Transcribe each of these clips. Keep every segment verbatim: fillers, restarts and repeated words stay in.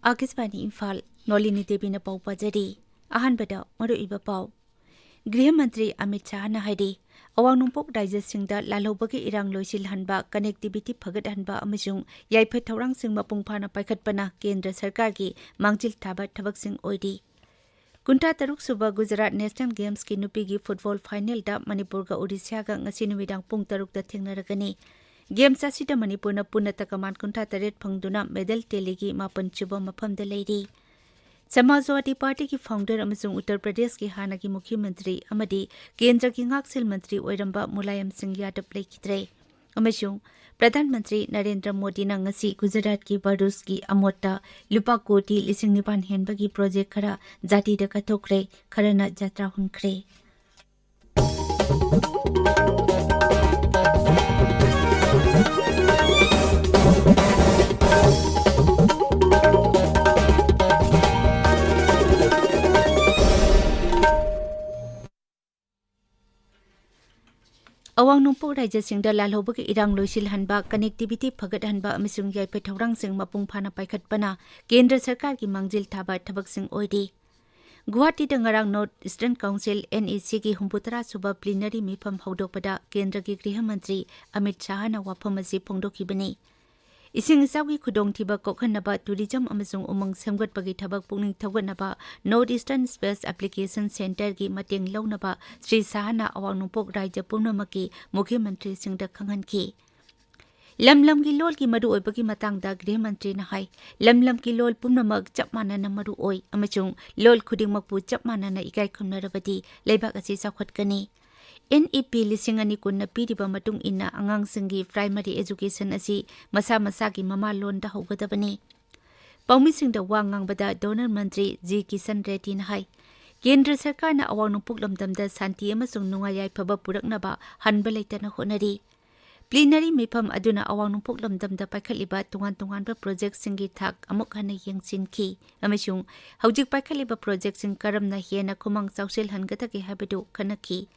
ꯑꯥꯀꯥꯁꯕꯥꯅꯤ ꯏꯝꯐꯥꯜ, ꯅꯣꯂꯤꯅꯤ ꯗꯦꯕꯤꯅ ꯄꯥꯎ ꯄꯥꯖꯔꯤ꯫ ꯑꯍꯥꯟꯕꯗ ꯃꯔꯨꯑꯣꯏꯕ ꯄꯥꯎ꯫ ꯒ꯭ꯔꯤꯍ ꯃꯟꯇ꯭ꯔꯤ ꯑꯃꯤꯠ ꯁꯥꯍꯅ ꯍꯥꯏꯔꯤ, ꯑꯋꯥꯡ ꯅꯣꯡꯄꯣꯛ ꯔꯥꯖ꯭ꯌꯁꯤꯡꯗ ꯂꯥꯜꯍꯧꯕꯒꯤ ꯏꯔꯥꯡ ꯂꯣꯏꯁꯤꯜꯍꯟꯕ, connectivity ꯐꯒꯠꯍꯟꯕ ꯑꯃꯁꯨꯡ ꯌꯥꯏꯐ ꯊꯧꯔꯥꯡꯁꯤꯡ ꯃꯄꯨꯡ ꯐꯥꯅ ꯄꯥꯏꯈꯠꯄꯅ ꯀꯦꯟꯗ꯭ꯔ ꯁꯔꯀꯥꯔꯒꯤ ꯃꯥꯡꯖꯤꯜ ꯊꯥꯕ ꯊꯕꯛꯁꯤꯡ ꯑꯣꯏꯔꯤ꯫ ꯀꯨꯟꯊ꯭ꯔꯥ ꯇꯔꯨꯛ ꯁꯨꯕ ꯒꯨꯖꯔꯥꯠ ꯅꯦꯁꯅꯦꯜ ꯒꯦꯝꯁꯀꯤ ꯅꯨꯄꯤꯒꯤ ꯐꯨꯠꯕꯣꯜ ꯐꯥꯏꯅꯦꯜꯗ ꯃꯅꯤꯄꯨꯔꯒ ꯎꯗꯤꯁꯥꯒ ꯉꯁꯤ ꯅꯨꯃꯤꯗꯥꯡ ꯄꯨꯡ ꯇꯔꯨꯛꯇ ꯊꯦꯡꯅꯔꯒꯅꯤ꯫ ꯒꯦꯝꯁ ꯑꯁꯤꯗ ꯃꯅꯤꯄꯨꯔꯅ ꯄꯨꯟꯅ ꯇꯀꯃꯥꯟ ꯀꯨꯟꯊ꯭ꯔꯥ ꯇꯔꯦꯠ ꯐꯪꯗꯨꯅ ꯃꯦꯗꯜ ꯇꯦꯂꯤꯒꯤ ꯃꯥꯄꯟ ꯁꯨꯕ ꯃꯐꯝꯗ ꯂꯩꯔꯤ꯫ ꯁꯃꯥꯖꯋꯥꯗꯤ ꯄꯥꯔꯇꯤꯒꯤ ꯐꯥꯎꯟꯗꯔ ꯑꯃꯁꯨꯡ ꯎꯠꯇꯔ ꯄ꯭ꯔꯗꯦꯁꯀꯤ ꯍꯥꯟꯅꯒꯤ ꯃꯨꯈ꯭ꯌ ꯃꯟꯇ꯭ꯔꯤ ꯑꯃꯗꯤ ꯀꯦꯟꯗ꯭ꯔꯒꯤ ꯉꯥꯛꯁꯦꯜ ꯃꯟꯇ꯭ꯔꯤ ꯑꯣꯏꯔꯝꯕ ꯃꯨꯂꯥꯌꯝ ꯁꯤꯡ ꯌꯥꯗꯕ ꯂꯩꯈꯤꯗ꯭ꯔꯦ꯫ ꯑꯃꯁꯨꯡ ꯄ꯭ꯔꯙꯥꯟ ꯃꯟꯇ꯭ꯔꯤ ꯅꯔꯦꯟꯗ꯭ꯔ ꯃꯣꯗꯤꯅ ꯉꯁꯤ ꯒꯨꯖꯔꯥꯠꯀꯤ ꯚꯔꯨꯆꯀꯤ ꯑꯃꯣꯠꯇ ꯂꯨꯄꯥ ꯀꯣꯇꯤ ꯂꯤꯁꯤꯡ ꯅꯤꯄꯥꯟ ꯍꯦꯟꯕꯒꯤ ꯄ꯭ꯔꯣꯖꯦꯛ ꯈꯔ ꯖꯥꯇꯤꯗ ꯀꯠꯊꯣꯛꯈ꯭ꯔꯦ, ꯈꯔꯅ ꯖꯇ꯭ꯔꯥ ꯍꯨꯟꯈ꯭ꯔꯦ꯫ ꯑꯋꯥꯡ ꯅꯣꯡꯄꯣꯛ ꯔꯥꯖ꯭ꯌꯁꯤꯡꯗ ꯂꯥꯜꯍꯧꯕꯒꯤ ꯏꯔꯥꯡ ꯂꯣꯏꯁꯤꯜꯍꯟꯕ, connectivity ꯐꯒꯠꯍꯟꯕ ꯑꯃꯁꯨꯡ ꯌꯥꯏꯐ ꯊꯧꯔꯥꯡꯁꯤꯡ ꯃꯄꯨꯡ ꯐꯥꯅ ꯄꯥꯏꯈꯠꯄꯅ ꯀꯦꯟꯗ꯭ꯔ ꯁꯔꯀꯥꯔꯒꯤ ꯃꯥꯡꯖꯤꯜ ꯊꯥꯕ ꯊꯕꯛꯁꯤꯡ ꯑꯣꯏꯔꯤ꯫ ꯒꯨꯋꯥꯍꯥꯇꯤꯗ ꯉꯔꯥꯡ North Eastern Council, NEC ꯒꯤ ꯍꯨꯝꯐꯨꯇꯔꯥ ꯁꯨꯕ plenary ꯃꯤꯐꯝ ꯍꯧꯗꯣꯛꯄꯗ ꯀꯦꯟꯗ꯭ꯔꯒꯤ ꯒ꯭ꯔꯤꯍ ꯃꯟꯇ꯭ꯔꯤ ꯑꯃꯤꯠ ꯁꯥꯍꯅ ꯋꯥꯐꯝ ꯑꯁꯤ ꯐꯣꯡꯗꯣꯛꯈꯤꯕꯅꯤ꯫ ꯏꯁꯤꯡ ꯏꯆꯥꯎꯒꯤ ꯈꯨꯗꯣꯡꯊꯤꯕ ꯀꯣꯛꯍꯟꯅꯕ tourism ꯑꯃꯁꯨꯡ ꯎꯃꯪ ꯁꯦꯝꯒꯠꯄꯒꯤ ꯊꯕꯛ ꯄꯨꯛꯅꯤꯡ ꯊꯧꯒꯠꯅꯕ North Eastern Space Application Centre ꯒꯤ ꯃꯇꯦꯡ ꯂꯧꯅꯕ ꯁ꯭ꯔꯤ ꯁꯥꯍꯅ ꯑꯋꯥꯡ ꯅꯣꯡꯄꯣꯛ ꯔꯥꯖ꯭ꯌ ꯄꯨꯝꯅꯃꯛꯀꯤ ꯃꯨꯈ꯭ꯌ ꯃꯟꯇ꯭ꯔꯤꯁꯤꯡꯗ ꯈꯪꯍꯟꯈꯤ꯫ ꯂꯝ ꯂꯝꯒꯤ ꯂꯣꯜꯒꯤ ꯃꯔꯨꯑꯣꯏꯕꯒꯤ ꯃꯇꯥꯡꯗ ꯒ꯭ꯔꯤꯍ ꯃꯟꯇ꯭ꯔꯤꯅ ꯍꯥꯏ, ꯂꯝ ꯂꯝꯒꯤ ꯂꯣꯜ ꯄꯨꯝꯅꯃꯛ ꯆꯞ ꯃꯥꯟꯅꯅ ꯃꯔꯨꯑꯣꯏ ꯑꯃꯁꯨꯡ ꯂꯣꯜ ꯈꯨꯗꯤꯡꯃꯛꯄꯨ ꯆꯞ ꯃꯥꯟꯅꯅ ꯏꯀꯥꯏ ꯈꯨꯝꯅꯔꯕꯗꯤ ꯂꯩꯕꯥꯛ ꯑꯁꯤ ꯆꯥꯎꯈꯠꯀꯅꯤ꯫ NEP ꯂꯤꯁꯤꯡ ꯑꯅꯤ ꯀꯨꯟꯅ ꯄꯤꯔꯤꯕ ꯃꯇꯨꯡ ꯏꯟꯅ ꯑꯉꯥꯡꯁꯤꯡꯒꯤ primary education ꯑꯁꯤ ꯃꯁꯥ ꯃꯁꯥꯒꯤ ꯃꯃꯥ ꯂꯣꯟꯗ ꯍꯧꯒꯗꯕꯅꯤ꯫ ꯄꯥꯎꯃꯤꯁꯤꯡꯗ ꯋꯥ ꯉꯥꯡꯕꯗ ꯗꯣꯅꯔ ꯃꯟꯇ꯭ꯔꯤ ꯖꯤ ꯀꯤꯁꯟ ꯔꯦꯗꯗꯤꯅ ꯍꯥꯏ, ꯀꯦꯟꯗ꯭ꯔ ꯁꯔꯀꯥꯔꯅ ꯑꯋꯥꯡ ꯅꯣꯡꯄꯣꯛ ꯂꯝꯗꯝꯗ ꯁꯥꯟꯇꯤ ꯑꯃꯁꯨꯡ ꯅꯨꯡꯉꯥꯏ ꯌꯥꯏꯐꯕ ꯄꯨꯔꯛꯅꯕ ꯍꯟꯕ ꯂꯩꯇꯅ ꯍꯣꯠꯅꯔꯤ꯫ Plenary ꯃꯤꯐꯝ ꯑꯗꯨꯅ ꯑꯋꯥꯡ ꯅꯣꯡꯄꯣꯛ ꯂꯝꯗꯝꯗ ꯄꯥꯏꯈꯠꯂꯤꯕ ꯇꯣꯉꯥꯟ ꯇꯣꯉꯥꯟꯕ projectꯁꯤꯡꯒꯤ ꯊꯥꯛ ꯑꯃꯨꯛ ꯍꯟꯅ ꯌꯦꯡꯁꯤꯟꯈꯤ ꯑꯃꯁꯨꯡ ꯍꯧꯖꯤꯛ ꯄꯥꯏꯈꯠꯂꯤꯕ projectꯁꯤꯡ ꯀꯔꯝꯅ ꯍꯦꯟꯅ ꯈꯨꯃꯥꯡ ꯆꯥꯎꯁꯤꯜꯍꯟꯒꯗꯒꯦ ꯍꯥꯏꯕꯗꯨ ꯈꯟꯅꯈꯤ꯫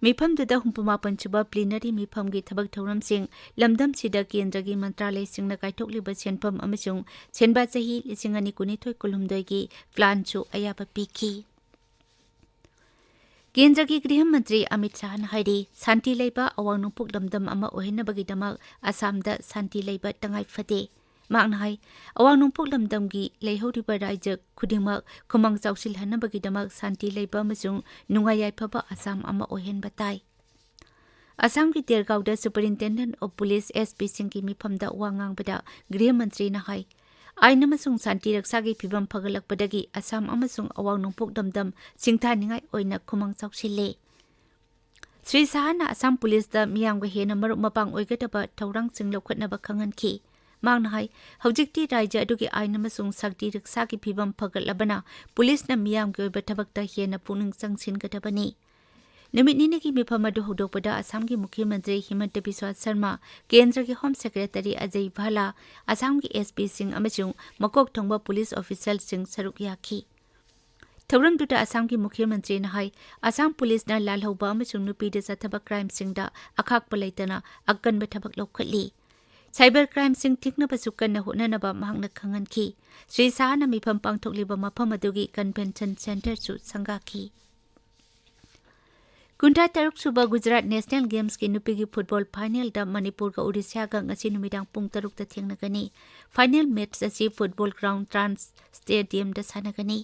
ꯃꯤꯐꯝꯗꯨꯗ ꯍꯨꯝꯐꯨꯃꯥꯄꯟ ꯁꯨꯕ plenary ꯃꯤꯐꯝꯒꯤ ꯊꯕꯛ ꯊꯧꯔꯝꯁꯤꯡ, ꯂꯝꯗꯝꯁꯤꯗ ꯀꯦꯟꯗ꯭ꯔꯒꯤ ꯃꯟꯇ꯭ꯔꯥꯂꯌꯁꯤꯡꯅ ꯀꯥꯏꯊꯣꯛꯂꯤꯕ ꯁꯦꯟꯐꯝ ꯑꯃꯁꯨꯡ ꯁꯦꯟꯕꯥ ꯆꯍꯤ ꯂꯤꯁꯤꯡ ꯑꯅꯤ ꯀꯨꯟꯅꯤꯊꯣꯏ ꯀꯨꯟꯍꯨꯝꯗꯣꯏꯒꯤ plan ꯁꯨ ꯑꯌꯥꯕ ꯄꯤꯈꯤ꯫ ꯀꯦꯟꯗ꯭ꯔꯒꯤ ꯒ꯭ꯔꯤꯍ ꯃꯟꯇ꯭ꯔꯤ ꯑꯃꯤꯠ ꯁꯥꯍꯅ ꯍꯥꯏꯔꯤ, ꯁꯥꯟꯇꯤ ꯂꯩꯕ ꯑꯋꯥꯡ ꯅꯣꯡꯄꯣꯛ ꯂꯝꯗꯝ ꯑꯃ ꯑꯣꯏꯍꯟꯅꯕꯒꯤꯗꯃꯛ ꯑꯁꯥꯝꯗ ꯁꯥꯟꯇꯤ ꯂꯩꯕ ꯇꯉꯥꯏ ꯐꯗꯦ꯫ ꯃꯍꯥꯛꯅ ꯍꯥꯏ, ꯑꯋꯥꯡ ꯅꯣꯡꯄꯣꯛ ꯂꯝꯗꯝꯒꯤ ꯂꯩꯍꯧꯔꯤꯕ ꯔꯥꯏꯖ꯭ꯌ ꯈꯨꯗꯤꯡꯃꯛ ꯈꯨꯃꯥꯡ ꯆꯥꯎꯁꯤꯜꯍꯟꯅꯕꯒꯤꯗꯃꯛ ꯁꯥꯟꯇꯤ ꯂꯩꯕ ꯑꯃꯁꯨꯡ ꯅꯨꯡꯉꯥꯏ ꯌꯥꯏꯐꯕ ꯑꯁꯥꯝ ꯑꯃ ꯑꯣꯏꯍꯟꯕ ꯇꯥꯏ꯫ ꯑꯁꯥꯝꯒꯤ ꯗꯦꯔꯒꯥꯎꯗ Superintendent of Police, S P ꯁꯤꯡꯒꯤ ꯃꯤꯐꯝꯗ ꯋꯥ ꯉꯥꯡꯕꯗ ꯒ꯭ꯔꯤꯍ ꯃꯟꯇ꯭ꯔꯤꯅ ꯍꯥꯏ, ꯑꯥꯏꯟ ꯑꯃꯁꯨꯡ ꯁꯥꯟꯇꯤ ꯔꯛꯁꯥꯒꯤ ꯐꯤꯚꯝ ꯐꯒꯠꯂꯛꯄꯗꯒꯤ ꯑꯁꯥꯝ ꯑꯃꯁꯨꯡ ꯑꯋꯥꯡ ꯅꯣꯡꯄꯣꯛ ꯂꯝꯗꯝ ꯁꯤꯡꯊꯥꯅꯤꯡꯉꯥꯏ ꯑꯣꯏꯅ ꯈꯨꯃꯥꯡ ꯆꯥꯎꯁꯤꯜꯂꯦ꯫ ꯁ꯭ꯔꯤ ꯁꯥꯍꯅ ꯑꯁꯥꯝ ꯄꯨꯂꯤꯁꯇ ꯃꯤꯌꯥꯝꯒ ꯍꯦꯟꯅ ꯃꯔꯨꯞ ꯃꯄꯥꯡ ꯑꯣꯏꯒꯗꯕ ꯊꯧꯔꯥꯡꯁꯤꯡ ꯂꯧꯈꯠꯅꯕ ꯈꯪꯍꯟꯈꯤ꯫ ꯃꯍꯥꯛꯅ ꯍꯥꯏ, ꯍꯧꯖꯤꯛꯇꯤ ꯔꯥꯏꯖ꯭ꯌ ꯑꯗꯨꯒꯤ ꯑꯥꯏꯟ ꯑꯃꯁꯨꯡ ꯁꯥꯟꯇꯤ ꯔꯛꯁꯥꯒꯤ ꯐꯤꯚꯝ ꯐꯒꯠꯂꯕꯅ ꯄꯨꯂꯤꯁꯅ ꯃꯤꯌꯥꯝꯒꯤ ꯑꯣꯏꯕ ꯊꯕꯛꯇ ꯍꯦꯟꯅ ꯄꯨꯛꯅꯤꯡ ꯆꯪꯁꯤꯟꯒꯗꯕꯅꯤ꯫ ꯅꯨꯃꯤꯠ ꯅꯤꯅꯤꯒꯤ ꯃꯤꯐꯝ ꯑꯗꯨ ꯍꯧꯗꯣꯛꯄꯗ ꯑꯁꯥꯝꯒꯤ ꯃꯨꯈ꯭ꯌ ꯃꯟꯇ꯭ꯔꯤ ꯍꯤꯃꯟꯇ ꯕꯤꯁ꯭ꯋꯥ ꯁꯔꯃ, ꯀꯦꯟꯗ꯭ꯔꯒꯤ ꯍꯣꯝ ꯁꯦꯀ꯭ꯔꯦꯇꯔꯤ ꯑꯖꯌ ꯚꯥꯂꯥ, ꯑꯁꯥꯝꯒꯤ S P ꯁꯤꯡ ꯑꯃꯁꯨꯡ ꯃꯀꯣꯛ ꯊꯣꯡꯕ ꯄꯨꯂꯤꯁ ꯑꯣꯐꯤꯁꯤꯌꯦꯜꯁꯤꯡ ꯁꯔꯨꯛ ꯌꯥꯈꯤ꯫ ꯊꯧꯔꯝꯗꯨꯗ ꯑꯁꯥꯝꯒꯤ ꯃꯨꯈ꯭ꯌ ꯃꯟꯇ꯭ꯔꯤꯅ ꯍꯥꯏ, ꯑꯁꯥꯝ ꯄꯨꯂꯤꯁꯅ ꯂꯥꯜꯍꯧꯕ ꯑꯃꯁꯨꯡ ꯅꯨꯄꯤꯗ ꯆꯠꯊꯕ ꯀ꯭ꯔꯥꯏꯝꯁꯤꯡꯗ ꯑꯈꯥꯛꯄ ꯂꯩꯇꯅ ꯑꯀꯟꯕ ꯊꯕꯛ ꯂꯧꯈꯠꯂꯤ꯫ ꯁꯥꯏꯕꯔ ꯀ꯭ꯔꯥꯏꯝꯁꯤꯡ ꯊꯤꯡꯅꯕꯁꯨ ꯀꯟꯅ ꯍꯣꯠꯅꯅꯕ ꯃꯍꯥꯛꯅ ꯈꯪꯍꯟꯈꯤ꯫ ꯁ꯭ꯔꯤ ꯁꯥꯍꯅ ꯃꯤꯐꯝ ꯄꯥꯡꯊꯣꯛꯂꯤꯕ ꯃꯐꯝ ꯑꯗꯨꯒꯤ ꯀꯟꯚꯦꯟꯁꯟ ꯁꯦꯟꯇꯔꯁꯨ ꯁꯪꯒꯥꯈꯤ꯫ ꯀꯨꯟꯊ꯭ꯔꯥ ꯇꯔꯨꯛ ꯁꯨꯕ ꯒꯨꯖꯔꯥꯠ ꯅꯦꯁꯅꯦꯜ ꯒꯦꯝꯁꯀꯤ ꯅꯨꯄꯤꯒꯤ ꯐꯨꯠꯕꯣꯜ ꯐꯥꯏꯅꯦꯜꯗ ꯃꯅꯤꯄꯨꯔꯒ ꯎꯔꯤꯁ꯭ꯌꯥꯒ ꯉꯁꯤ ꯅꯨꯃꯤꯗꯥꯡ ꯄꯨꯡ ꯇꯔꯨꯛꯇ ꯊꯦꯡꯅꯒꯅꯤ꯫ ꯐꯥꯏꯅꯦꯜ ꯃꯦꯆ ꯑꯁꯤ ꯐꯨꯠꯕꯣꯜ ꯒ꯭ꯔꯥꯎꯟ ꯇ꯭ꯔꯥꯟꯁ ꯁ꯭ꯇꯦꯗꯤꯌꯝꯗ ꯁꯥꯟꯅꯒꯅꯤ꯫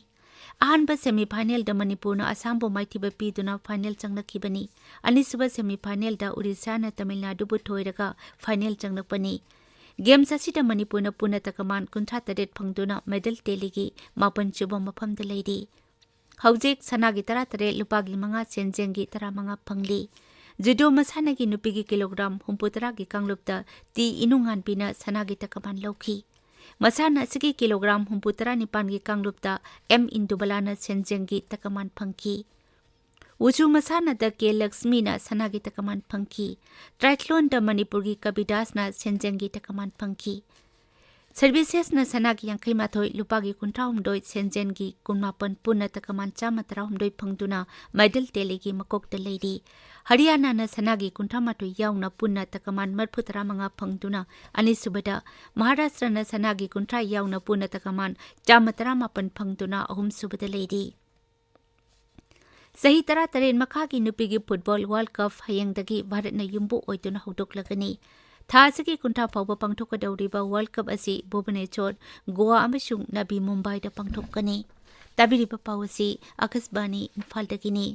ꯑꯍꯥꯟꯕ ꯁꯦꯃꯤ ꯐꯥꯏꯅꯦꯜꯗ ꯃꯅꯤꯄꯨꯔꯅ ꯑꯁꯥꯝꯕꯨ ꯃꯥꯏꯊꯤꯕ ꯄꯤꯗꯨꯅ ꯐꯥꯏꯅꯦꯜ ꯆꯪꯂꯛꯈꯤꯕꯅꯤ꯫ ꯑꯅꯤꯁꯨꯕ ꯁꯦꯃꯤ ꯐꯥꯏꯅꯦꯜꯗ ꯎꯔꯤꯁ꯭ꯌꯥꯅ ꯇꯃꯤꯜ ꯅꯥꯗꯨꯕꯨ ꯊꯣꯏꯔꯒ ꯐꯥꯏꯅꯦꯜ ꯆꯪꯂꯛꯄꯅꯤ꯫ ꯒꯦꯝꯁ ꯑꯁꯤꯗ ꯃꯅꯤꯄꯨꯔꯅ ꯄꯨꯟꯅ ꯇꯀꯃꯥꯟ ꯀꯨꯟꯊ꯭ꯔꯥ ꯇꯔꯦꯠ ꯐꯪꯗꯨꯅ ꯃꯦꯗꯜ ꯇꯦꯂꯤꯒꯤ ꯃꯥꯄꯟ ꯁꯨꯕ ꯃꯐꯝꯗ ꯂꯩꯔꯤ꯫ ꯍꯧꯖꯤꯛ ꯁꯅꯥꯒꯤ ꯇꯔꯥ ꯇꯔꯦꯠ, ꯂꯨꯄꯥꯒꯤ ꯃꯉꯥ, ꯁꯦꯟꯖꯦꯡꯒꯤ ꯇꯔꯥ ꯃꯉꯥ ꯐꯪꯂꯤ꯫ ꯖꯨꯗꯣ ꯃꯁꯥꯟꯅꯒꯤ ꯅꯨꯄꯤꯒꯤ ꯀꯤꯂꯣꯒ꯭ꯔꯥꯝ ꯍꯨꯝꯐꯨ ꯇꯔꯥꯒꯤ ꯀꯥꯡꯂꯨꯞꯇ ꯇꯤ ꯏꯅꯨꯉꯥꯟꯕꯤꯅ ꯁꯅꯥꯒꯤ ꯇꯀꯃꯥꯟ ꯂꯧꯈꯤ꯫ ꯃꯁꯥꯟꯅ ꯑꯁꯤꯒꯤ ꯀꯤꯂꯣꯒ꯭ꯔꯥꯝ ꯍꯨꯝꯐꯨ ꯇꯔꯥ ꯅꯤꯄꯥꯟꯒꯤ ꯀꯥꯡꯂꯨꯞꯇ ꯑꯦꯝ ꯏꯟꯗꯨꯕꯂꯥꯅ ꯁꯦꯟꯖꯦꯡꯒꯤ ꯇꯀꯃꯥꯟ ꯐꯪꯈꯤ꯫ ꯋꯨꯁꯨ ꯃꯁꯥꯟꯅꯗ ꯀꯦ ꯂꯛꯁꯃꯤꯅ ꯁꯅꯥꯒꯤ ꯇꯀꯃꯥꯟ ꯐꯪꯈꯤ꯫ ꯇ꯭ꯔꯥꯏꯊ꯭ꯂꯣꯟꯗ ꯃꯅꯤꯄꯨꯔꯒꯤ ꯀꯕꯤꯗꯥꯁꯅ ꯁꯦꯟꯖꯦꯡꯒꯤ ꯇꯀꯃꯥꯟ ꯐꯪꯈꯤ꯫ ꯁꯔꯚꯤꯁꯦꯁꯅ ꯁꯅꯥꯒꯤ ꯌꯥꯡꯈꯩ ꯃꯥꯊꯣꯏ, ꯂꯨꯄꯥꯒꯤ ꯀꯨꯟꯊ꯭ꯔꯥ ꯍꯨꯝꯗꯣꯏ, ꯁꯦꯟꯖꯦꯟꯒꯤ ꯀꯨꯟꯃꯥꯄꯟ, ꯄꯨꯟꯅ ꯇꯀꯃꯥꯟ ꯆꯥꯝꯃ ꯇꯔꯥ ꯍꯨꯝꯗꯣꯏ ꯐꯪꯗꯨꯅ ꯃꯦꯗꯜ ꯇꯦꯂꯤꯒꯤ ꯃꯀꯣꯛꯇ ꯂꯩꯔꯤ꯫ ꯍꯔꯤꯌꯥꯅꯥꯅ ꯁꯅꯥꯒꯤ ꯀꯨꯟꯊ꯭ꯔꯥ ꯃꯥꯊꯣꯏ ꯌꯥꯎꯅ ꯄꯨꯟꯅ ꯇꯀꯃꯥꯟ ꯃꯔꯤꯐꯨ ꯇꯔꯥ ꯃꯉꯥ ꯐꯪꯗꯨꯅ ꯑꯅꯤꯁꯨꯕꯗ, ꯃꯍꯥꯔꯥꯁꯇ꯭ꯔꯅ ꯁꯅꯥꯒꯤ ꯀꯨꯟꯊ꯭ꯔꯥ ꯌꯥꯎꯅ ꯄꯨꯟꯅ ꯇꯀꯃꯥꯟ ꯆꯥꯝꯃ ꯇꯔꯥ ꯃꯥꯄꯟ ꯐꯪꯗꯨꯅ ꯑꯍꯨꯝꯁꯨꯕꯗ ꯂꯩꯔꯤ꯫ ꯆꯍꯤ ꯇꯔꯥꯇꯔꯦꯠ ꯃꯈꯥꯒꯤ ꯅꯨꯄꯤꯒꯤ ꯐꯨꯠꯕꯣꯜ ꯋꯥꯔꯜꯗ ꯀꯞ ꯍꯌꯦꯡꯗꯒꯤ ꯚꯥꯔꯠꯅ ꯌꯨꯝꯕꯨ ꯑꯣꯏꯗꯨꯅ ꯍꯧꯗꯣꯛꯂꯒꯅꯤ꯫ ꯊꯥ ꯑꯁꯤꯒꯤ ꯀꯨꯟꯊ꯭ꯔꯥ ꯐꯥꯎꯕ ꯄꯥꯡꯊꯣꯛꯀꯗꯧꯔꯤꯕ ꯋꯥꯔꯜꯗ ꯀꯞ ꯑꯁꯤ ꯚꯨꯕꯅꯦꯁ꯭ꯋꯔ, ꯒꯣꯋꯥ ꯑꯃꯁꯨꯡ ꯅꯕꯤ ꯃꯨꯝꯕꯥꯏꯗ ꯄꯥꯡꯊꯣꯛꯀꯅꯤ꯫ ꯇꯥꯕꯤꯔꯤꯕ ꯄꯥꯎ ꯑꯁꯤ ꯑꯀꯥꯁꯕꯥꯅꯤ ꯏꯝꯐꯥꯜꯗꯒꯤꯅꯤ꯫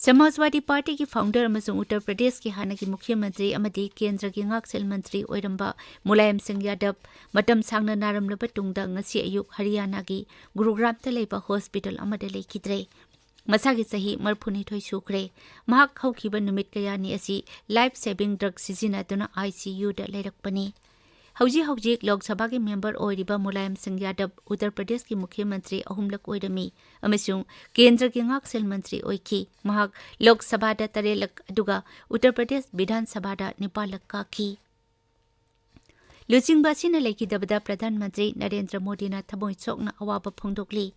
ꯁꯃꯥꯖꯋꯥꯗꯤ ꯄꯥꯔꯇꯤꯒꯤ ꯐꯥꯎꯟꯗꯔ ꯑꯃꯁꯨꯡ ꯎꯠꯇꯔ ꯄ꯭ꯔꯗꯦꯁꯀꯤ ꯍꯥꯟꯅꯒꯤ ꯃꯨꯈ꯭ꯌ ꯃꯟꯇ꯭ꯔꯤ ꯑꯃꯗꯤ ꯀꯦꯟꯗ꯭ꯔꯒꯤ ꯉꯥꯛꯁꯦꯜ ꯃꯟꯇ꯭ꯔꯤ ꯑꯣꯏꯔꯝꯕ ꯃꯨꯂꯥꯌꯝ ꯁꯤꯡ ꯌꯥꯗꯕ ꯃꯇꯝ ꯁꯥꯡꯅ ꯅꯥꯔꯝꯂꯕ ꯇꯨꯡꯗ ꯉꯁꯤ ꯑꯌꯨꯛ ꯍꯔꯤꯌꯥꯅꯥꯒꯤ ꯒꯨꯔꯨꯒ꯭ꯔꯥꯝꯗ ꯂꯩꯕ ꯍꯣꯁꯄꯤꯇꯥꯜ ꯑꯃꯗ ꯂꯩꯈꯤꯗ꯭ꯔꯦ꯫ ꯃꯁꯥꯒꯤ ꯆꯍꯤ ꯃꯔꯤꯐꯨꯅꯤꯊꯣꯏ ꯁꯨꯈ꯭ꯔꯦ꯫ ꯃꯍꯥꯛ ꯍꯧꯈꯤꯕ ꯅꯨꯃꯤꯠ ꯀꯌꯥꯅꯤ ꯑꯁꯤ ꯂꯥꯏꯐ ꯁꯦꯚꯤꯡ ꯗ꯭ꯔꯒ ꯁꯤꯖꯤꯟꯅꯗꯨꯅ ꯑꯥꯏ ꯁꯤ ꯌꯨꯗ ꯂꯩꯔꯛꯄꯅꯤ꯫ ꯍꯧꯖꯤꯛ ꯍꯧꯖꯤꯛ ꯂꯣꯛ ꯁꯚꯥꯒꯤ ꯃꯦꯝꯕꯔ ꯑꯣꯏꯔꯤꯕ ꯃꯨꯂꯥꯌꯝ ꯁꯤꯡ ꯌꯥꯗꯕ ꯎꯠꯇꯔ ꯄ꯭ꯔꯗꯦꯁꯀꯤ ꯃꯨꯈ꯭ꯌ ꯃꯟꯇ꯭ꯔꯤ ꯑꯍꯨꯝꯂꯛ ꯑꯣꯏꯔꯝꯃꯤ ꯑꯃꯁꯨꯡ ꯀꯦꯟꯗ꯭ꯔꯒꯤ ꯉꯥꯛꯁꯦꯜ ꯃꯟꯇ꯭ꯔꯤ ꯑꯣꯏꯈꯤ꯫ ꯃꯍꯥꯛ ꯂꯣꯛ ꯁꯚꯥꯗ ꯇꯔꯦꯠꯂꯛ ꯑꯗꯨꯒ ꯎꯠꯇꯔ ꯄ꯭ꯔꯗꯦꯁ ꯕꯤꯙꯥꯟ ꯁꯚꯥꯗ ꯅꯤꯄꯥꯜꯂꯛ ꯀꯥꯈꯤ꯫ ꯂꯨꯆꯤꯡꯕ ꯑꯁꯤꯅ ꯂꯩꯈꯤꯗꯕꯗ ꯄ꯭ꯔꯙꯥꯟ ꯃꯟꯇ꯭ꯔꯤ ꯅꯔꯦꯟꯗ꯭ꯔ ꯃꯣꯗꯤꯅ ꯊꯃꯣꯏ ꯁꯣꯛꯅ ꯑꯋꯥꯕ ꯐꯣꯡꯗꯣꯛꯂꯤ꯫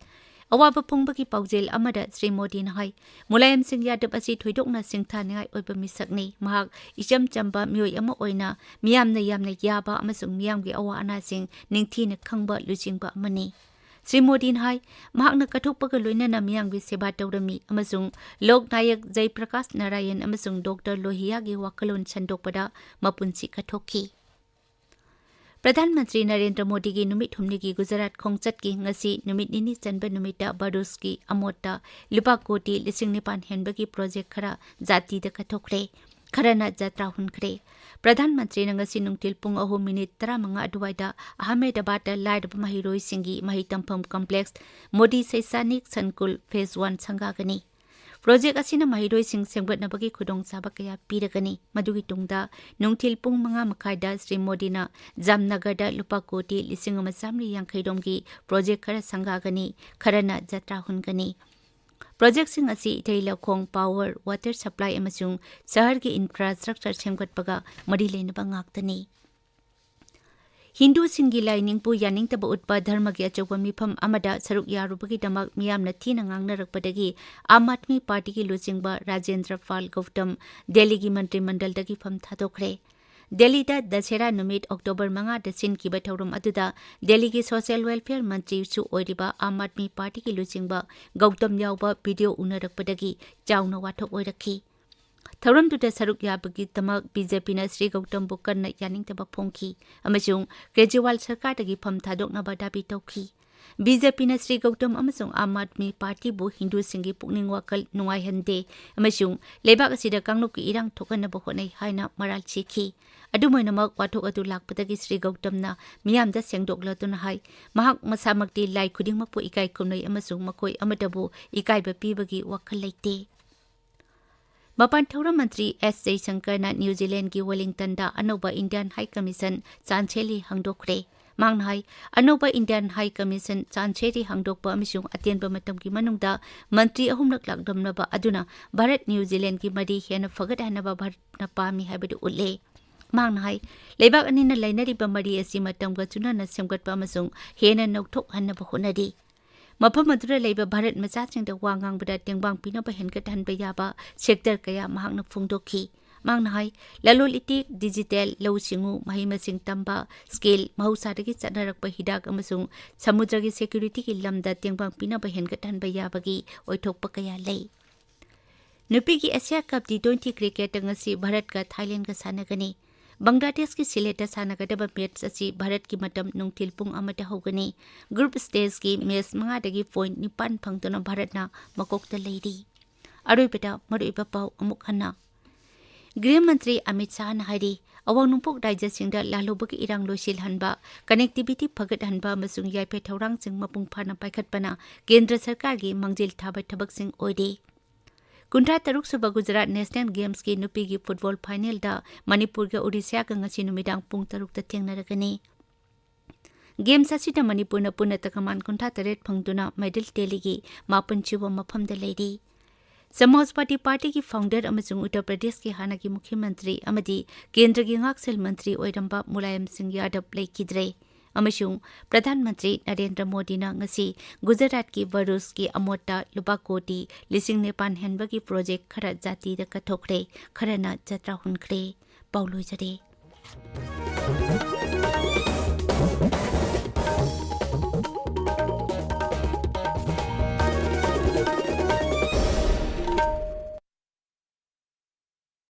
ꯑꯋꯥꯕ ꯐꯣꯡꯕꯒꯤ ꯄꯥꯎꯖꯦꯜ ꯑꯃꯗ ꯁ꯭ꯔꯤ ꯃꯣꯗꯤꯅ ꯍꯥꯏ, ꯃꯨꯂꯥꯌꯝ ꯁꯤꯡ ꯌꯥꯗꯕ ꯑꯁꯤ ꯊꯣꯏꯗꯣꯛꯅ ꯁꯤꯡꯊꯥꯅꯤꯡꯉꯥꯏ ꯑꯣꯏꯕ ꯃꯤꯁꯛꯅꯤ꯫ ꯃꯍꯥꯛ ꯏꯆꯝ ꯆꯝꯕ ꯃꯤꯑꯣꯏ ꯑꯃ ꯑꯣꯏꯅ ꯃꯤꯌꯥꯝꯅ ꯌꯥꯝꯅ ꯌꯥꯕ ꯑꯃꯁꯨꯡ ꯃꯤꯌꯥꯝꯒꯤ ꯑꯋꯥ ꯑꯅꯥꯁꯤꯡ ꯅꯤꯡꯊꯤꯅ ꯈꯪꯕ ꯂꯨꯆꯤꯡꯕ ꯑꯃꯅꯤ꯫ ꯁ꯭ꯔꯤ ꯃꯣꯗꯤꯅ ꯍꯥꯏ, ꯃꯍꯥꯛꯅ ꯀꯠꯊꯣꯛꯄꯒ ꯂꯣꯏꯅꯅ ꯃꯤꯌꯥꯝꯒꯤ ꯁꯦꯕꯥ ꯇꯧꯔꯝꯃꯤ ꯑꯃꯁꯨꯡ ꯂꯣꯛ ꯅꯥꯌꯛ ꯖꯌ ꯄ꯭ꯔꯀꯥꯁ ꯅꯥꯔꯥꯌꯟ ꯑꯃꯁꯨꯡ ꯗꯣꯛꯇꯔ ꯂꯣꯍꯤꯌꯥꯒꯤ ꯋꯥꯈꯜꯂꯣꯟ ꯁꯟꯗꯣꯛꯄꯗ ꯃꯄꯨꯟꯁꯤ ꯀꯠꯊꯣꯛꯈꯤ꯫ ꯄ꯭ꯔꯙꯥꯟ ꯃꯟꯇ꯭ꯔꯤ ꯅꯔꯦꯟꯗ꯭ꯔ ꯃꯣꯗꯤꯒꯤ ꯅꯨꯃꯤꯠ ꯍꯨꯝꯅꯤꯒꯤ ꯒꯨꯖꯔꯥꯠ ꯈꯣꯡꯆꯠꯀꯤ ꯉꯁꯤ ꯅꯨꯃꯤꯠ ꯅꯤꯅꯤ ꯆꯟꯕ ꯅꯨꯃꯤꯠꯇ ꯚꯔꯨꯆꯀꯤ ꯑꯃꯣꯠꯇ ꯂꯨꯄꯥ ꯀꯣꯇꯤ ꯂꯤꯁꯤꯡ ꯅꯤꯄꯥꯟ ꯍꯦꯟꯕꯒꯤ ꯄ꯭ꯔꯣꯖꯦꯛ ꯈꯔ ꯖꯥꯇꯤꯗ ꯀꯠꯊꯣꯛꯈ꯭ꯔꯦ, ꯈꯔꯅ ꯖꯇ꯭ꯔꯥ ꯍꯨꯟꯈ꯭ꯔꯦ꯫ ꯄ꯭ꯔꯙꯥꯟ ꯃꯟꯇ꯭ꯔꯤꯅ ꯉꯁꯤ ꯅꯨꯡꯊꯤꯜ ꯄꯨꯡ ꯑꯍꯨꯝ ꯃꯤꯅꯤꯠ ꯇꯔꯥꯃꯉꯥ ꯑꯗꯨꯋꯥꯏꯗ ꯑꯍꯃꯦꯗꯕꯥꯗꯇ ꯂꯥꯏꯔꯕ ꯃꯍꯩꯔꯣꯏꯁꯤꯡꯒꯤ ꯃꯍꯩ ꯇꯝꯐꯝ ꯀꯝꯄ꯭ꯂꯦꯛꯁ ꯃꯣꯗꯤ ꯁꯩꯁꯥꯅꯤꯛ ꯁꯟꯀꯨꯜ ꯐꯦꯖ ꯋꯥꯟ ꯁꯪꯒꯥꯒꯅꯤ꯫ ꯄ꯭ꯔꯣꯖꯦꯛ ꯑꯁꯤꯅ ꯃꯍꯩꯔꯣꯏꯁꯤꯡ ꯁꯦꯝꯒꯠꯅꯕꯒꯤ ꯈꯨꯗꯣꯡꯆꯥꯕ ꯀꯌꯥ ꯄꯤꯔꯒꯅꯤ꯫ ꯃꯗꯨꯒꯤ ꯇꯨꯡꯗ ꯅꯨꯡꯊꯤꯜ ꯄꯨꯡ ꯃꯉꯥ ꯃꯈꯥꯏꯗ ꯁ꯭ꯔꯤ ꯃꯣꯗꯤꯅ ꯖꯥꯝꯅꯒꯔꯗ ꯂꯨꯄꯥ ꯀꯣꯇꯤ ꯂꯤꯁꯤꯡ ꯑꯃ ꯆꯥꯃꯔꯤ ꯌꯥꯡꯈꯩ ꯔꯣꯝꯒꯤ ꯄ꯭ꯔꯣꯖꯦꯛ ꯈꯔ ꯁꯪꯒꯥꯒꯅꯤ, ꯈꯔꯅ ꯖꯇ꯭ꯔꯥ ꯍꯨꯟꯒꯅꯤ꯫ ꯄ꯭ꯔꯣꯖꯦꯛꯁꯤꯡ ꯑꯁꯤ ꯏꯊꯩ ꯂꯧꯈꯣꯡ, ꯄꯥꯋꯔ, ꯋꯥꯇꯔ ꯁꯄ꯭ꯂꯥꯏ ꯑꯃꯁꯨꯡ ꯁꯍꯔꯒꯤ ꯏꯟꯐ꯭ꯔꯥꯁ꯭ꯇ꯭ꯔꯛꯆꯔ ꯁꯦꯝꯒꯠꯄꯒ ꯃꯔꯤ ꯂꯩꯅꯕ ꯉꯥꯛꯇꯅꯤ꯫ ꯍꯤꯟꯗꯨꯁꯤꯡꯒꯤ ꯂꯥꯏꯅꯤꯡꯕꯨ ꯌꯥꯅꯤꯡꯗꯕ ꯎꯠꯄ ꯙꯔꯃꯒꯤ ꯑꯆꯧꯕ ꯃꯤꯐꯝ ꯑꯃꯗ ꯁꯔꯨꯛ ꯌꯥꯔꯨꯕꯒꯤꯗꯃꯛ ꯃꯤꯌꯥꯝꯅ ꯊꯤꯅ ꯉꯥꯡꯅꯔꯛꯄꯗꯒꯤ ꯑꯥꯝ ꯑꯥꯗꯃꯤ ꯄꯥꯔꯇꯤꯒꯤ ꯂꯨꯆꯤꯡꯕ ꯔꯥꯖꯦꯟꯗ꯭ꯔ ꯄꯥꯜ ꯒꯧꯇꯝ ꯗꯦꯜꯂꯤꯒꯤ ꯃꯟꯇ꯭ꯔꯤ ꯃꯟꯗꯜꯗꯒꯤ ꯐꯝ ꯊꯥꯗꯣꯛꯈ꯭ꯔꯦ꯫ ꯗꯦꯜꯂꯤꯗ ꯗꯁꯦꯔꯥ ꯅꯨꯃꯤꯠ ꯑꯣꯛꯇꯣꯕꯔ ꯃꯉꯥꯗ ꯁꯤꯟꯈꯤꯕ ꯊꯧꯔꯝ ꯑꯗꯨꯗ ꯗꯦꯜꯂꯤꯒꯤ ꯁꯣꯁꯤꯌꯦꯜ ꯋꯦꯜꯐꯤꯌꯔ ꯃꯟꯇ꯭ꯔꯤꯁꯨ ꯑꯣꯏꯔꯤꯕ ꯑꯥꯝ ꯑꯥꯗꯃꯤ ꯄꯥꯔꯇꯤꯒꯤ ꯂꯨꯆꯤꯡꯕ ꯒꯧꯇꯝ ꯌꯥꯎꯕ ꯚꯤꯗꯤꯑꯣ ꯎꯅꯔꯛꯄꯗꯒꯤ ꯆꯥꯎꯅ ꯋꯥꯊꯣꯛ ꯑꯣꯏꯔꯛꯈꯤ꯫ ꯊꯧꯔꯝꯗꯨꯗ ꯁꯔꯨꯛ ꯌꯥꯕꯒꯤꯗꯃꯛ ꯕꯤ ꯖꯦ ꯄꯤꯅ ꯁ꯭ꯔꯤ ꯒꯧꯇꯝꯕꯨ ꯀꯟꯅ ꯌꯥꯅꯤꯡꯗꯕ ꯐꯣꯡꯈꯤ ꯑꯃꯁꯨꯡ ꯀꯦꯖ꯭ꯔꯤꯋꯥꯜ ꯁꯔꯀꯥꯔꯗꯒꯤ ꯐꯝ ꯊꯥꯗꯣꯛꯅꯕ ꯗꯥꯕꯤ ꯇꯧꯈꯤ꯫ ꯕꯤ ꯖꯦ ꯄꯤꯅ ꯁ꯭ꯔꯤ ꯒꯧꯇꯝ ꯑꯃꯁꯨꯡ ꯑꯥꯝ ꯑꯥꯗꯃꯤ ꯄꯥꯔꯇꯤꯕꯨ ꯍꯤꯟꯗꯨꯁꯤꯡꯒꯤ ꯄꯨꯛꯅꯤꯡ ꯋꯥꯈꯜ ꯅꯨꯡꯉꯥꯏꯍꯟꯗꯦ ꯑꯃꯁꯨꯡ ꯂꯩꯕꯥꯛ ꯑꯁꯤꯗ ꯀꯥꯡꯂꯨꯞꯀꯤ ꯏꯔꯥꯡ ꯊꯣꯛꯍꯟꯅꯕ ꯍꯣꯠꯅꯩ ꯍꯥꯏꯅ ꯃꯔꯥꯜ ꯁꯤꯈꯤ꯫ ꯑꯗꯨꯝ ꯑꯣꯏꯅꯃꯛ, ꯋꯥꯊꯣꯛ ꯑꯗꯨ ꯂꯥꯛꯄꯗꯒꯤ ꯁ꯭ꯔꯤ ꯒꯧꯇꯝꯅ ꯃꯤꯌꯥꯝꯗ ꯁꯦꯡꯗꯣꯛꯂꯗꯨꯅ ꯍꯥꯏ, ꯃꯍꯥꯛ ꯃꯁꯥꯃꯛꯇꯤ ꯂꯥꯏ ꯈꯨꯗꯤꯡꯃꯛꯄꯨ ꯏꯀꯥꯏ ꯈꯨꯝꯅꯩ ꯑꯃꯁꯨꯡ ꯃꯈꯣꯏ ꯑꯃꯠꯇꯕꯨ ꯏꯀꯥꯏꯕ ꯄꯤꯕꯒꯤ ꯋꯥꯈꯜ ꯂꯩꯇꯦ꯫ ꯃꯄꯥꯟ ꯊꯧꯔꯝ ꯃꯟꯇ꯭ꯔꯤ ꯑꯦꯁ ꯖꯌꯁꯪꯀꯔꯅ ꯅ꯭ꯌꯨ ꯖꯤꯂꯦꯟꯗꯒꯤ ꯋꯦꯂꯤꯡꯇꯟꯗ ꯑꯅꯧꯕ ꯏꯟꯗꯤꯌꯥꯟ ꯍꯥꯏ ꯀꯃꯤꯁꯟ ꯆꯥꯟꯁꯦꯂꯤ ꯍꯥꯡꯗꯣꯛꯈ꯭ꯔꯦ꯫ ꯃꯍꯥꯛꯅ ꯍꯥꯏ, ꯑꯅꯧꯕ ꯏꯟꯗꯤꯌꯥꯟ ꯍꯥꯏ ꯀꯃꯤꯁꯟ ꯆꯥꯟꯁꯦꯂꯤ ꯍꯥꯡꯗꯣꯛꯄ ꯑꯃꯁꯨꯡ ꯑꯇꯦꯟꯕ ꯃꯇꯝꯒꯤ ꯃꯅꯨꯡꯗ ꯃꯟꯇ꯭ꯔꯤ ꯑꯍꯨꯝꯂꯛ ꯂꯥꯛꯂꯝꯂꯕ ꯑꯗꯨꯅ ꯚꯥꯔꯠ ꯅ꯭ꯌꯨ ꯖꯤꯂꯦꯟꯗꯒꯤ ꯃꯔꯤ ꯍꯦꯟꯅ ꯐꯒꯠꯍꯟꯅꯕ ꯚꯥꯔꯠꯅ ꯄꯥꯝꯃꯤ ꯍꯥꯏꯕꯗꯨ ꯎꯠꯂꯦ꯫ ꯃꯍꯥꯛꯅ ꯍꯥꯏ, ꯂꯩꯕꯥꯛ ꯑꯅꯤꯅ ꯂꯩꯅꯔꯤꯕ ꯃꯔꯤ ꯑꯁꯤ ꯃꯇꯝꯒ ꯆꯨꯅꯅ ꯁꯦꯝꯒꯠꯄ ꯑꯃꯁꯨꯡ ꯍꯦꯟꯅ ꯅꯧꯊꯣꯛꯍꯟꯅꯕ ꯍꯣꯠꯅꯔꯤ꯫ ꯃꯐꯝ ꯑꯗꯨꯗ ꯂꯩꯕ ꯚꯥꯔꯠ ꯃꯆꯥꯁꯤꯡꯗ ꯋꯥ ꯉꯥꯡꯕꯗ ꯇꯦꯡꯕꯥꯡ ꯄꯤꯅꯕ ꯍꯦꯟꯒꯠꯍꯟꯕ ꯌꯥꯕ ꯁꯦꯛꯇꯔ ꯀꯌꯥ ꯃꯍꯥꯛꯅ ꯐꯣꯡꯗꯣꯛꯈꯤ꯫ ꯃꯍꯥꯛꯅ ꯍꯥꯏ, ꯂꯂꯣꯟ ꯏꯇꯤꯛ, ꯗꯤꯖꯤꯇꯦꯜ, ꯂꯧꯎ ꯁꯤꯡꯎ, ꯃꯍꯩ ꯃꯁꯤꯡ ꯇꯝꯕ, ꯁ꯭ꯀꯤꯜ, ꯃꯍꯧꯁꯥꯗꯒꯤ ꯆꯠꯅꯔꯛꯄ ꯍꯤꯗꯥꯛ ꯑꯃꯁꯨꯡ ꯁꯃꯨꯗ꯭ꯔꯒꯤ ꯁꯦꯀ꯭ꯌꯨꯔꯤꯇꯤꯒꯤ ꯂꯝꯗ ꯇꯦꯡꯕꯥꯡ ꯄꯤꯅꯕ ꯍꯦꯟꯒꯠꯍꯟꯕ ꯌꯥꯕꯒꯤ ꯑꯣꯏꯊꯣꯛꯄ ꯀꯌꯥ ꯂꯩ꯫ ꯅꯨꯄꯤꯒꯤ ꯑꯦꯁꯤꯌꯥ ꯀꯞ ꯇꯤ ꯇ꯭ꯋꯦꯟꯇꯤ ꯀ꯭ꯔꯤꯀꯦꯠꯇ ꯉꯁꯤ ꯚꯥꯔꯠꯀ ꯊꯥꯏꯂꯦꯟꯗꯒ ꯁꯥꯟꯅꯒꯅꯤ꯫ ꯕꯪꯒ꯭ꯂꯥꯗꯦꯁꯀꯤ ꯁꯤꯂꯦꯠꯇ ꯁꯥꯟꯅꯒꯗꯕ ꯃꯦꯠꯆ ꯑꯁꯤ ꯚꯥꯔꯠꯀꯤ ꯃꯇꯝ ꯅꯨꯡꯊꯤꯜ ꯄꯨꯡ ꯑꯃꯗ ꯍꯧꯒꯅꯤ꯫ ꯒ꯭ꯔꯨꯞ ꯁ꯭ꯇꯦꯖꯀꯤ ꯃꯦꯆ ꯃꯉꯥꯗꯒꯤ ꯄꯣꯏꯟꯠ ꯅꯤꯄꯥꯟ ꯐꯪꯗꯨꯅ ꯚꯥꯔꯠꯅ ꯃꯀꯣꯛꯇ ꯂꯩꯔꯤ꯫ ꯑꯔꯣꯏꯕꯗ ꯃꯔꯨꯑꯣꯏꯕ ꯄꯥꯎ ꯑꯃꯨꯛ ꯍꯟꯅ꯫ ꯒ꯭ꯔꯤꯍ ꯃꯟꯇ꯭ꯔꯤ ꯑꯃꯤꯠ ꯁꯥꯍꯅ ꯍꯥꯏꯔꯤ, ꯑꯋꯥꯡ ꯅꯣꯡꯄꯣꯛ ꯔꯥꯖ꯭ꯌꯁꯤꯡꯗ ꯂꯥꯜꯍꯧꯕꯒꯤ ꯏꯔꯥꯡ ꯂꯣꯏꯁꯤꯜꯍꯟꯕ, ꯀꯅꯦꯛꯇꯤꯚꯤꯇꯤ ꯐꯒꯠꯍꯟꯕ ꯑꯃꯁꯨꯡ ꯌꯥꯏꯐ ꯊꯧꯔꯥꯡꯁꯤꯡ ꯃꯄꯨꯡ ꯐꯥꯅ ꯄꯥꯏꯈꯠꯄꯅ ꯀꯦꯟꯗ꯭ꯔ ꯁꯔꯀꯥꯔꯒꯤ ꯃꯥꯡꯖꯤꯜ ꯊꯥꯕ ꯊꯕꯛꯁꯤꯡ ꯑꯣꯏꯔꯤ꯫ ꯀꯨꯟꯊ꯭ꯔꯥ ꯇꯔꯨꯛ ꯁꯨꯕ ꯒꯨꯖꯔꯥꯠ ꯅꯦꯁꯅꯦꯜ ꯒꯦꯝꯁꯀꯤ ꯅꯨꯄꯤꯒꯤ ꯐꯨꯠꯕꯣꯜ ꯐꯥꯏꯅꯦꯜꯗ ꯃꯅꯤꯄꯨꯔꯒ ꯑꯣꯗꯤꯁꯥꯒ ꯉꯁꯤ ꯅꯨꯃꯤꯗꯥꯡ ꯄꯨꯡ ꯇꯔꯨꯛꯇ ꯊꯦꯡꯅꯔꯒꯅꯤ꯫ ꯒꯦꯝꯁ ꯑꯁꯤꯗ ꯃꯅꯤꯄꯨꯔꯅ ꯄꯨꯟꯅ ꯇꯀꯃꯥꯟ ꯀꯨꯟꯊ꯭ꯔꯥ ꯇꯔꯦꯠ ꯐꯪꯗꯨꯅ ꯃꯦꯗꯜ ꯇꯦꯂꯤꯒꯤ ꯃꯥꯄꯟ ꯁꯨꯕ ꯃꯐꯝꯗ ꯂꯩꯔꯤ꯫ ꯁꯃꯥꯖꯋꯥꯗꯤ ꯄꯥꯔꯇꯤꯒꯤ ꯐꯥꯎꯟꯗꯔ ꯑꯃꯁꯨꯡ ꯎꯠꯇꯔ ꯄ꯭ꯔꯗꯦꯁꯀꯤ ꯍꯥꯟꯅꯒꯤ ꯃꯨꯈ꯭ꯌ ꯃꯟꯇ꯭ꯔꯤ ꯑꯃꯗꯤ ꯀꯦꯟꯗ꯭ꯔꯒꯤ ꯉꯥꯛꯁꯦꯜ ꯃꯟꯇ꯭ꯔꯤ ꯑꯣꯏꯔꯝꯕ ꯃꯨꯂꯥꯌꯝ ꯁꯤꯡ ꯌꯥꯗꯕ ꯂꯩꯈꯤꯗ꯭ꯔꯦ ꯑꯃꯁꯨꯡ ꯄ꯭ꯔꯙꯥꯟ ꯃꯟꯇ꯭ꯔꯤ ꯅꯔꯦꯟꯗ꯭ꯔ ꯃꯣꯗꯤꯅ ꯉꯁꯤ ꯒꯨꯖꯔꯥꯠꯀꯤ ꯚꯔꯨꯆꯀꯤ ꯑꯃꯣꯠꯇ ꯂꯨꯄꯥ ꯀꯣꯇꯤ ꯂꯤꯁꯤꯡ ꯅꯤꯄꯥꯟ ꯍꯦꯟꯕꯒꯤ ꯄ꯭ꯔꯣꯖꯦꯛ ꯈꯔ ꯖꯥꯇꯤꯗ ꯀꯠꯊꯣꯛꯈ꯭ꯔꯦ, ꯈꯔꯅ ꯖꯇ꯭ꯔꯥ ꯍꯨꯟꯈ꯭ꯔꯦ꯫ ꯄꯥꯎ ꯂꯣꯏꯖꯔꯦ꯫